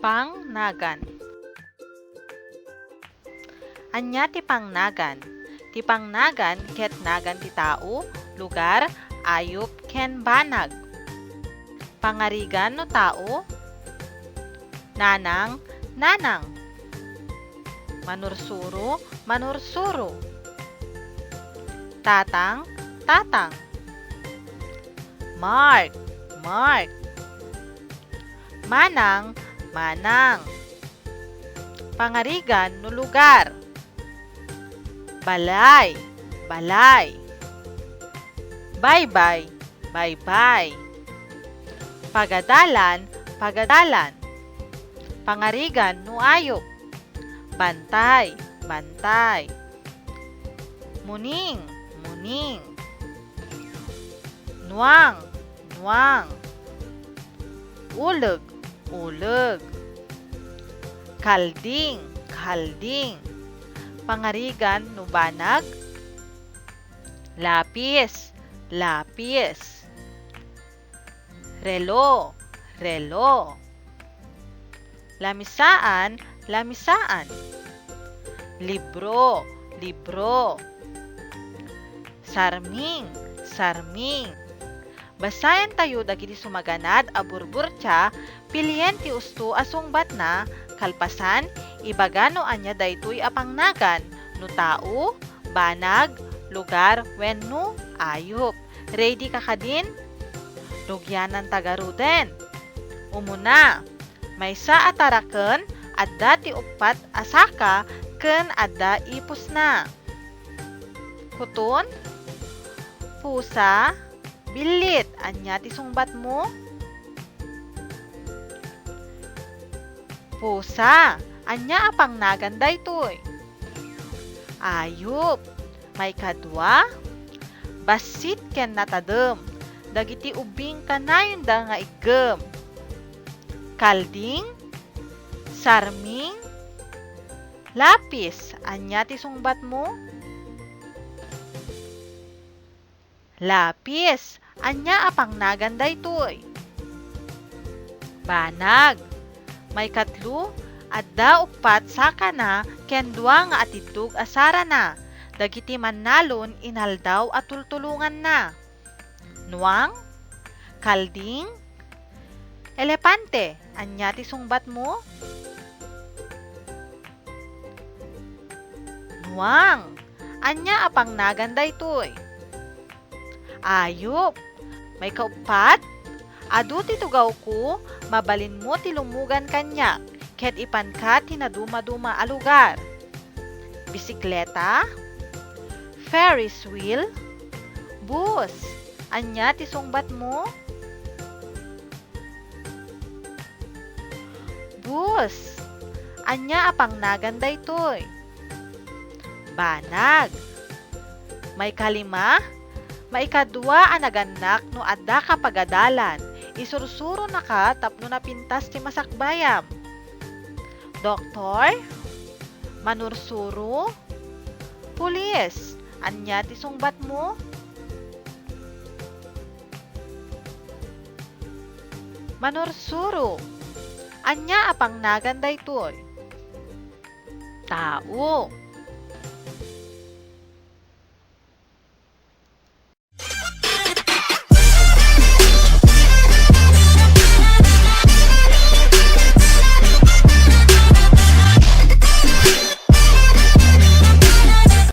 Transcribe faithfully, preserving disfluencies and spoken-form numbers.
Pangnagan. Ania ti pangnagan? Ti pangnagan ket nagan ti tao, lugar, ayup, ken banag. Pangarigan no tao, nanang, nanang. Manursuro, manursuro. Tatang, tatang. Mark, mark. Manang, manang. Pangarigan no lugar. Balay, balay. Baybay, baybay. Pagadalan, pagadalan. Pangarigan no ayup. Bantay, bantay. Muning, muning. Nuang, nuang. Uleg, uleg. Kalding, kalding. Pangarigan no banag. Lapis, lapis. Relo, relo. Lamisaan, lamisaan. Libro, libro. Sarming, sarming. Basaentayo dagiti sumaganad a burburtia, pilien ti usto a sungbatna, kalpasan, ibaga no ania daytoy a pangnagan, no tao, banag, lugar, wenno ayup. Ready ka kadin? Rugiananta garuden. Umuna, maysa a taraken, adda ti uppat a saka ken adda ipusna. Kuton, pusa, billit. Ania ti sungbatmo? Pusa. Ania a pangnagan daytoy? Ayup. Maikadua, bassit ken natadem, dagiti ubbing kanayonda nga iggem. Kalding, sarming, lapis. Ania ti sungbatmo? Lapis. Ania a pangnagan daytoy? Banag. Maikatlo, adda uppat sakana ken dua nga atiddog a sarana, dagiti mannalon inaldaw a tultulonganna. Nuang, kalding, elepante. Ania ti sungbatmo? Nuang, ania a pangnagan daytoy? Ayup. Maikauppat, adu ti tugawko, mabalinmo ti lumugan kaniak, ket ipanka ti nadumaduma a lugar. Bisikleta, Ferris wheel, bus. Ania ti sungbatmo? Bus. Ania a pangnagan daytoy? Banag. Maikalima, maikadua a nagannak no adda ka pagadalan, isursuronaka tapno napintas ti masakbayam. Doktor, manursuro, pulis. Ania ti sungbatmo? Manursuro. Ania a pangnagan daytoy? Tao.